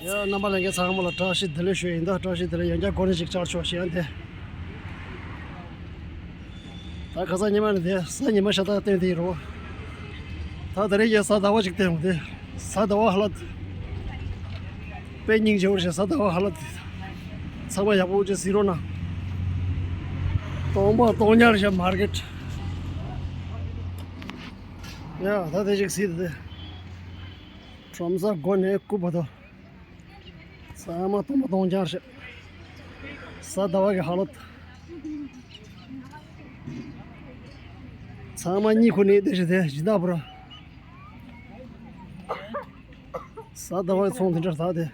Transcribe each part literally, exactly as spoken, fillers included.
ཡ། རྣམ་པ་ལྷན་རྒྱས་ཚང་མ་ལ་བཀྲ་ཤིས་བདེ་ལེགས་ཞུ་ཡིན། ད་བཀྲ་ཤིས་བདེ་ལེགས། ཡང་བསྐྱར་འགོ་ནས་ཅིག་བཅར་ཆོག་ཞེས་ཡང་དེ། ད་ཁ་སང་ཉི་མ་ནས་དེ་གཟའ་ཉི་མ་ཤ་སྟག་སྟོན་དེ་ཡིན་རོ། ད་ད་རེས་ཀྱི་གཟའ་ཟླ་བ་ཅིག་སྟོན་འོང་དེ། གཟའ་ཟླ་བ་ཧ་ལ་དཔེ་སྙིང་རྗེ་བོ་རེད། གཟའ་ཟླ་བ་ཧ་ལ་ཚང་མ་ཡག་པོ་ཅིག་གཟིགས་རོགས་གནང་། སྟོང་པ་སྟོང་ཉར་ཞབས་མར་ཀེཊ། ཡ། ད་དེ་ཅིག་གཟིགས་དེ། ཁྲོམ་ས་སྒོ་ནས་སྐུ་བ་དོ། ཚང་མ་སྟོང་པ་སྟོང་རྐྱང་རེད། གཟའ་ཟླ་བ་གི་ཧ་ལོ། ཚང་མ་གཉིད་ཁུག་ནས་བསྡད་ཤག་དེ་སྦྱིན་བདག་བུ་ར། གཟའ་ཟླ་བ་གི་ཚོང་དེ་འདྲ་ཟ་དེ།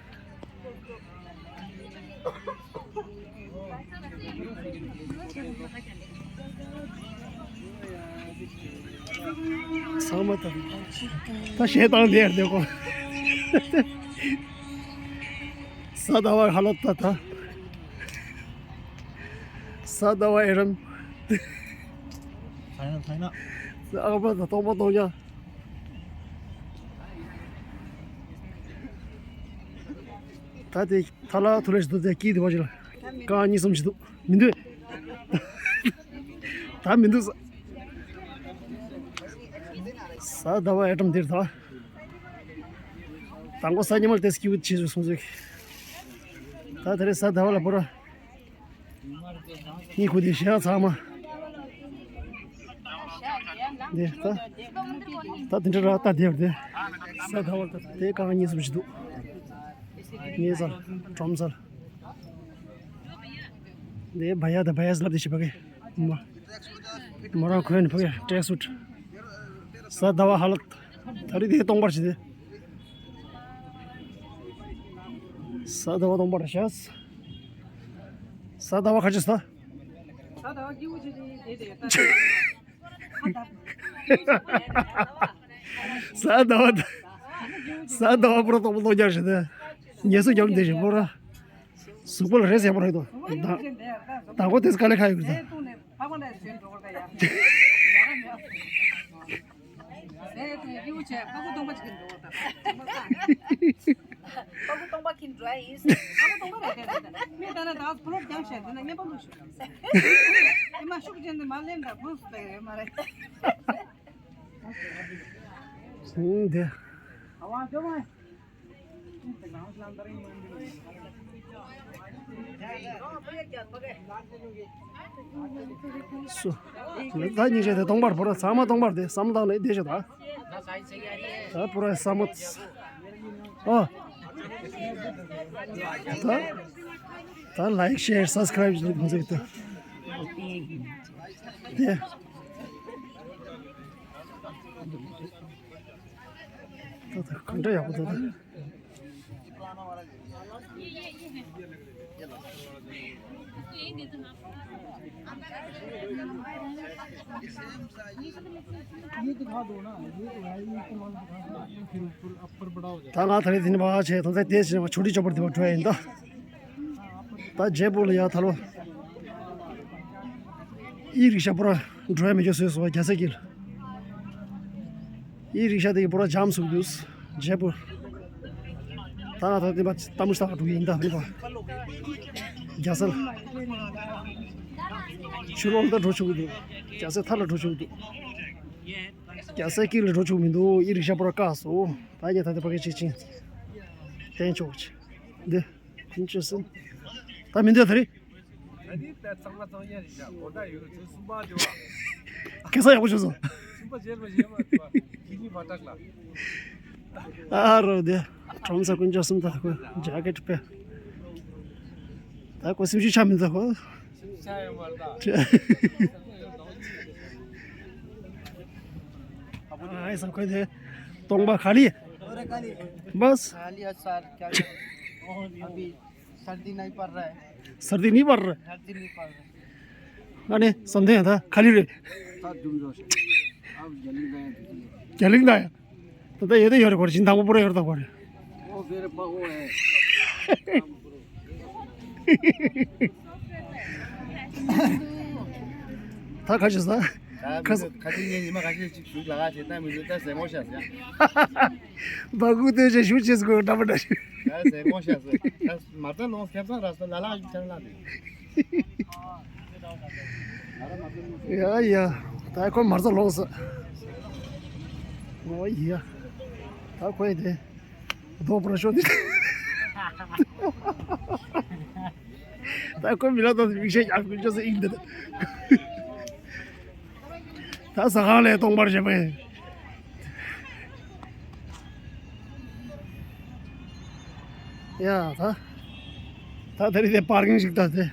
ཚང་མ་ད་ད་གཞས་བཏང་བསྡད་ཡོད་དེ་ཁོ། གཟའ་ཟླ་བ་ཧ་ལོ་ད་ད། གཟའ་ཟླ་བ་ཨེ་རམ། ཐ་ན་ཐ་ན། ཨ་ཁ་པ་ད་སྟོང་པ་སྟོང་རྐྱང་། ད་དེ་ཐ་ལ་ཐུ་ལེ་ཞིག་འདུག་དེ་སྐྱིད་དེ་བ་ཞིག་ལ། རྐང་གཉིས་གསུམ་ཞིག་འདུག་མི་འདུག་ད་མི་འདུག་གཟའ་ཟླ་བ་ཨེ་ཊམ་འདིར་ད། དང་པོ་གཟའ་ཉི་མར་དེ་སྐྱིད་པོ་བྱེད་ཆོག་སོང་ཟིག་ད་དེ་རིང་གཟའ་ཟླ་བ་ལ་པོ་ར། གཉིད་ཁུག་དེ་ཞེ་དྲག་ཚང་མ། འདི་ད། ད་དེ་འདྲ་ར་ད་བསྡད་པ་དེ། གཟའ་ཟླ་བ་ལ་ད་དེ་རྐང་གཉིས་གསུམ་ཞིག་འདུག་ངའི་སར་ཁྲོམ་སར། འདི་བ་ཡ་དང་བ་ཡ་ལབ་དེ་ཞིག་ཕ་གི། མ་མོ་རང་གོན་ཕ་གི་ཀྲེག་སུཊ། གཟའ་ཟླ་བ་ཧ་ལ། ད་རེས་དེ་སྟོང་པར་བྱེད་དེ། གཟའ་ཟླ་བ་སྟོང་པར་བྱས། གཟའ་ཟླ་བ་ཁ་ཆེ་ས། གཟའ་ཟླ་བ་སྐྱིད་པོ་བྱེད་དེ་དེ་དེ་ད། གཟའ་ཟླ་བ། གཟའ་ཟླ་བ་པུ་ར་སྟོང་པ་སྟོང་རྐྱང་རེད་དེ། ངལ་གསོ་རྒྱབ་དེ་རེད་པུ་ར། གཟུགས་པོ་ལ་རེས་ཡག་པོ་རེད་དོ། ད་ད་གོ་དེ་སྐ་ལེ་ཁ་ཡོད་རེད་ད། ཕ་གུ་སྟོང་པ་ཁྱིམ་འགྲོ་ཡ་ཡིན། ཕ་གུ་སྟོང་པ་རེད་དེ་རེད་དེ། མི་ད་ན་ད་ཕོ་ལོག་རྒྱང་ཤེས་དེ་ན་ཉན་པ་ལུག་ཤོད། དེ་མ་ཤུགས་ཅན་དེ་མ་ལེན་ད་བུ་སུ་ད་ཡོད་མ་རེད། ཧུང་དེ། སུ། ད་སྙིང་རྗེ་དེ་སྟོང་པར་བོར་ཚང་མ་སྟོང་པར་དེ་བསམ་བློ་བཏང་ནས་བསྡད་ཤག་ད། ད་པུ་ར་བསམ་མོ། ཨོ། ད། ད་ལའིག་ཤེར་སབ་སི་ཀ་རའིབ་བྱེད་མི་ཚེ་ད། དེ། ད་ད་ག་འདྲ་ཡག་པོ་འདུག་ད། ད་ང་ད་རེས་དེ་ནས་མར་བྱས་ད་ལྟ་དེ་བྱས་ནས་ཆོ་འཕྲུལ་ལྕགས་པོར་དེ་བར་འགྲོ་ཡ་ཡིན་ད། ད་ཇེ་པུར་ལ་ཡ་ད་ལོ། ཨི་རིག་ཤ་པུ་ར་འགྲོ་ཡ་མེད་རྒྱུ་བཟོས་སོང་རྒྱ་སེ་ཀིལ། ཨི་རིག་ཤ་དེ་གི་པུ་ར་ཇམ་སུག་དུས་ཇེ་པུར། ད་ང་ད་དེ་པ་ཏ་མུ་ཤ་ད་འགྲོ་གི་ཡིན་ད་མི་པ། རྒྱ་སེ་ལ། ཆུ་ལོག་ད་འགྲོ་ཆོག་གི་འདུག་རྒྱ་སེ་ཐར་ལ་འགྲོ་ཆོག་གི་འདུག་རྒྱ་སེ་ཀིལ་ལ་འགྲོ་ཆོག་མི་འདུག་ཨི་རིག་ཤ་པུ་ར་བཀག་སོང་། ད་ངས་ད་དེ་པ་གི་ཅིག་ཅིང་བསྟན་ཆོག་ཅིག་འདི། ཁྱིམ་ཆུ་སྲིན། ད་མི་འདོད་ད་རེད། ད་ནི་ད་གཙང་མ་གཙང་ཡ་རེད་ཤག་གོ་ད་ཡོད་ཚོད་གསུམ་པ་དེ་བ། ཁེ་ས་ཡག་པོ་བྱུང་སོང་། གསུམ་པ་བྱས་པ་བྱས་པ་དེ་བ་ཁྱི་གཉིས་མ་སྐྲག་ལ། ཨ་རོ་དེ། ཁྲོམ་ས་ཀུན་ཅག་གསུམ་ད་ཁོ་ཇ་ཀེ་ཊི་དཔེ། ད་ཁོ་སེམས་ཤུགས་ཆག་མི་འདུག་ཁོ། སེམས་ཤུགས་ཆག་ཡོད་མ་རེད་ད། ཨ་ཡ་ས་ཁོ་དེ། སྟོང་པ་ཁ་ལི། अरे काली। बस। काली है सर, क्या करें? अभी सर्दी नहीं पड़ रहा है। सर्दी नहीं पड़ रहा है? सर्दी नहीं पड़ रहा है। अने समझे था, खाली रे। था जुम जोश। अब जल्दी गए थे। क्या लिखना है? तो, तो ये तो यार, कौन चिंता को पूरा यार, तो कौन? वो मेरे पास वो है। था खर्च था। ད་ཁ་མི་ཚོས་ག་དུས་ངས་ཉི་མ་ཁ་ཤས་ཅིག་བཞུགས་ལ་ཁ་བྱས་ད་མི་ཚོས་ད་ཟས་གོང་བཞག་ཟེར། སྦ་ཁུག་སྟོན་བྱས་བཞུགས་བྱས་སུ་དགོས་འདྲ་མི་འདྲ་ཞིག་ད་ཟས་གོང་བཞག་ཟེར། ད་མར་རྩ་ལོངས་ཁེབས་ཚང་ར་སོ་ལ་ལ་ཅིག་ཆར་ལ་དེ། ཡ་ཡ། ད་ཁོ་མར་རྩ་ལོངས་སོ། ཨོ་ཡ། ད་ཁོ་ཡི་དེ། རྡོ་པོར་ཤོར་ཏེ། ད་ཁོ་མི་ལ་ད་མིག་ཤེལ་རྒྱག་དགོས་ཅོག་ཙེ་ཨིན་འདི། ད་ཟ་ཁང་ལས་སྟོང་པར་བྱེད་པ་ཡིན། ཡ་ད། ད་དེ་རིང་དེ་པར་ཀིང་ཞིག་ད་དེ།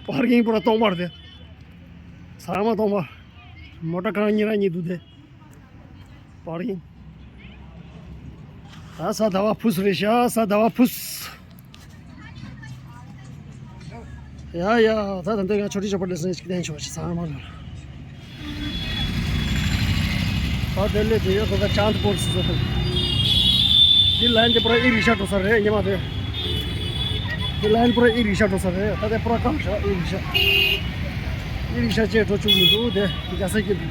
པར་ཀིང་པུ་ར་སྟོང་པར་དེ། ཚང་མ་སྟོང་པ། མོ་ཊ་ཁང་གཉིས་ར་གཉིས་འདུག་དེ། པར་ཀིང་། ད་ས་ཟླ་བ་ཕུས་རེད་ཤག་ས་ཟླ་བ་ཕུས། ཡ་ཡ། ད་ད་འདི་ང་ཆོ་ཏི་ཆོ་པ་ལེ་སན་ཅིག་བསྟན་ཆོག་ཅིག་ཚང་མ་ལ། ད་དེ་ལས་དེ་ཡོད་ཁོ་ད་ཅང་ཏི་པོར་སི་ཟེར། འདི་ལན་དེ་པུ་ར་ཨི་རིག་ཤ་འགྲོ་ས་རེད་ཉི་མ་དེ། འདི་ལན་པུ་ར་ཨི་རིག་ཤ་འགྲོ་ས་རེད། ད་དེ་པུ་ར་བཀག་ཤག་ཨི་རིག་ཤ། ཨི་རིག་ཤ་བཅས་འགྲོ་བཅུག་མི་འདུག་དེ་རྒྱ་སེ་གི། འདི་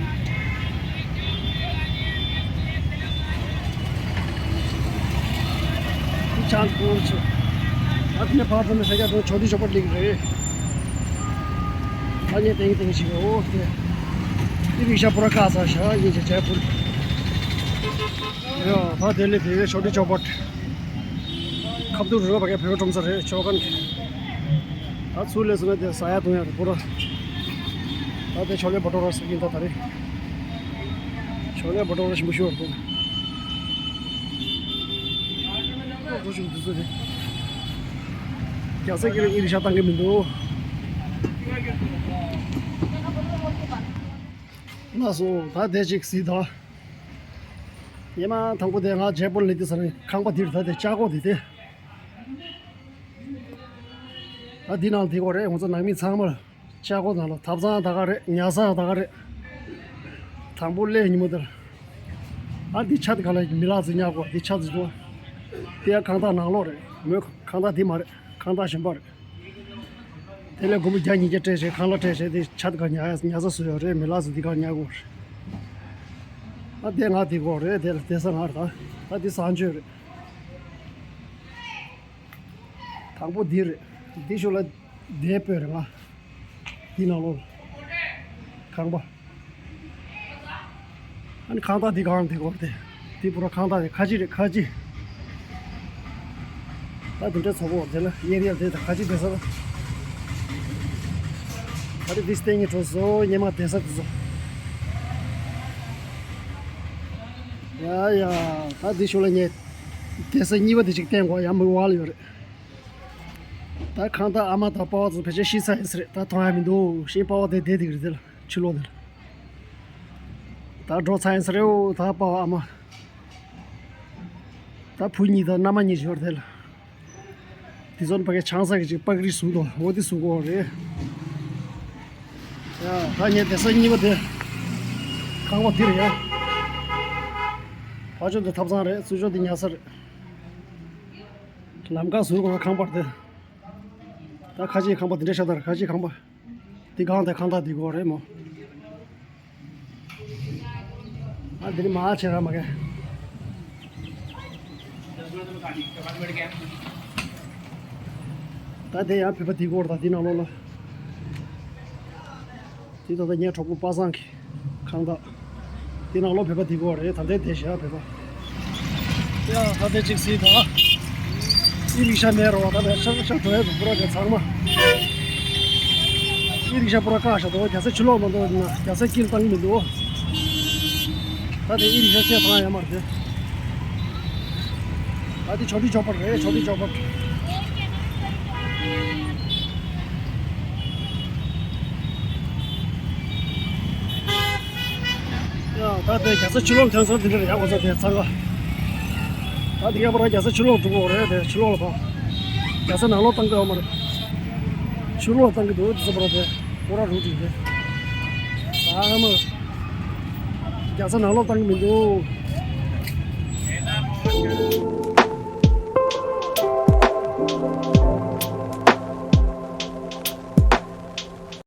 ཅང་ཏི་པོར་སི། ད་དེ་ནས་ཕར་འགྲོ་ནས་ས་སྐྱ་དང་ཆོ་ཏི་ཆོ་པ་ལིག་རེད། ད་ངས་ཏེང་ཏེང་ཞིག་འོ་དེ། ཨི་རིག་ཤ་པུ་ར་བཀག་ཚར་ཤག་ཨི་རིག་ཤ་བཅས་པུ་ར། ཡ་ད་དེ་ལས་དེ་ཆོ་ཏི་ཆོ་པ། ཁབ་ཏུ་རུ་བ་གའི་བོད་ཁྲོམ་ས་རེད་ཆོ་གན་གི། ད་ཚུར་ལས་སོང་ན་དེ་ཟ་ཡ་འཐུང་ཡ་རེད་པུ་ར། ད་དེ་ཆོ་ལེ་བ་ཏོ་ར་ཟེར་གྱིན་ད་ད་རེད། ཆོ་ལེ་བ་ཏོ་ར་ཞིམ་པོ་ཞུ་བར་དུ། འགྲོ་བཞིན་འདུག་ཚོ་རེད། རྒྱ་སེ་གི་ཨི་རིག་ཤ་བཏང་གི་མི་འདུག་ལགས་སོ་ད་དེ་ཅིག་གཟིགས་དང་། ཉི་མ་དང་པོ་དེ་ང་ཇེ་པོར་ལེ་དེ་ས་རེད་ཁང་པ་འདིར་ད་དེ་ལྕགས་སྒོ་དེ་དེ། ཨ་འདི་ནང་འདི་གོ་རེད་ང་ཚོ་ནང་མི་ཚང་མར་ལྕགས་སྒོ་ནང་ལ་ཐབ་ཚང་ད་ག་རེད་ཉལ་ས་ད་ག་རེད། དང་པོ་སླེབས་ཉིན་མོ་དེར། ཨ་འདི་ཆ་དེ་ག་ལ་མི་ལག་ཚོ་ཉལ་གོ་འདི་ཆ་ཚོ་བྱུང་། དེ་ཡང་ཁང་བདག་ནང་ལོགས་རེད་མོས་ཁང་བདག་འདི་མ་རེད་ཁང་བདག་གཞན་པ་རེད། དེ་ལས་སྒོར་མོ་བརྒྱ་ཉིས་བརྒྱ་སྤྲད་བྱས་ཁང་གླ་སྤྲད་བྱས་དེ་ཆ་དེ་ག་ཉལ་ཉལ་ས་བཟོས་ཡོད་རེད་མི་ལག་ཚོ་འདི་ག་ཉལ་གོ་རེད། ཨ་དེ་ང་དེ་གོ་རེད་དེ་ལ་དེ་ས་ང་རེད་ད་ད་འདི་གསང་སྤྱོད་རེད། དང་པོ་འདི་རེད། འདི་ཤོ་ལ་བསྡད་སྤོས་རེད་ང་། འདི་ནང་ལོགས་ལ། ཁང་པ། ཨ་ནི་ཁང་བདག་འདི་གང་འདི་སྐོར་དེ། འདི་པུ་ར་ཁང་བདག་རེད་ཁ་ཆེ་རེད་ཁ་ཆེ། ད་འདི་འདྲ་ཚོ་བོ་དེ་ལ་གཡས་གཡས་དེ་དང་ཁ་ཆེ་དེ་ས་ལ། ད་རེས་འདི་སྟེང་ངེ་འགྲོ་སོ་ཉི་མ་དེ་ས་དེ་ཚོ། ཡ་ཡ། ད་འདི་ཤོ་ལ་ངས་དེ་ས་གཉིས་པ་དེ་ཅིག་བསྟན་གོ་ཡ་མི་བ་ལ་ཡོད་རེད། ད་ཁང་བདག་ཨ་མ་དང་པ་ཕ་ཚོ་ཕལ་ཆེར་ཤི་ཚར་ཡིན་ས་རེད་ད་མཐོང་ཡ་མི་འདུག་ཤི་པ་ཕ་ཕ་དེ་བསྡད་དེ་རེད་དེ་ལ་ཕྱི་ལོགས་དེ་ལ། ད་འགྲོ་ཚར་ཡིན་ས་རེད་འོ་ད་པ་ཕ་ཨ་མ། ད་བུ་གཉིས་དང་མནའ་མ་གཉིས་ཡོད་རེད་དེ་ལ། དེ་ཚོ་ནི་ཕ་གའི་ཆང་ས་གི་ཅིག་པག་རིས་བཟུང་དོ་འོ་དེ་བཟུང་གོ་རེད། ཡ་ད་ངས་དེ་ས་གཉིས་པ་དེ་ཁང་པ་དེ་རེད་ཡ། ཕ་ཕྱོགས་དེ་ཐབ་ཚང་རེད་ཚུར་ཕྱོགས་དེ་ཉལ་ས་རེད། ལམ་ཁ་ཟུར་ཁང་ཁང་པར་དེ། ད་ཁ་ཆེའི་ཁང་པ་དེ་འདྲ་ཤ་སྟག་རེད་ཁ་ཆེའི་ཁང་པ། འདི་གང་དེ་ཁང་བདག་འདི་གོ་རེད་མོ། ཨ་འདི་ནི་མ་ཆེ་ར་མ་གས། ད་དེ་ཡང་བོད་པ་འདི་གོ་རེད་ད་འདི་ནང་ལོགས་ལ། དེ་ད་ལྟ་ངའི་གྲོགས་པོ་པ་སངས་ཀྱི་ཁང་བདག་དེ་ནང་ལོགས་བོད་པ་འདི་གོ་རེད་ད་ལྟའི་དེ་བཞག་བོད་པ། ཡ་ད་ལྟའི་ཅིག་གཟིགས་དང་། ཨི་རིག་ཤ་མེད་རོ་ད་ལྟ་ཤག་ཤག་འགྲོ་ཡ་འདུག་པུ་ར་དེ་ཚང་མ། ཨི་རིག་ཤ་པུ་ར་བཀག་ཤག་འདུག་རྒྱ་སེ་ཕྱི་ལོགས་མ་འདུག་ན་རྒྱ་སེ་ཀིལ་བཏང་གི་མི་འདུག་ད་ལྟའི་ཨི་རིག་ཤ་ཅེ་བཏང་ཡ་མ་རེད་དེ། ད་དེ་ཆོ་ཏི་ཆོ་པ་རེད་ཆོ་ཏི་ཆོ་པ། ཡ་ད་དེ་རྒྱ་ས་ཕྱི་ལོགས་ཐོན་སོང་དེ་འདྲ་ཡག་པོ་ས་དེ་ཚང་ག་ད་དེ་ག་པར་རྒྱ་ས་ཕྱི་ལོགས་འགྲོ་གི་རེད་དེ་ཕྱི་ལོགས་ལ་ཕ། རྒྱ་ས་ནང་ལོགས་བཏང་གི་ཡོད་མ་རེད། ཕྱི་ལོགས་བཏང་གི་འདུག་དེ་ཚོ་པར་དེ་ཀོ་ར་རུ་དྲིན་དེ། ཨ་མ། རྒྱ་ས་ནང་ལོགས་བཏང་གི་མི་འདུག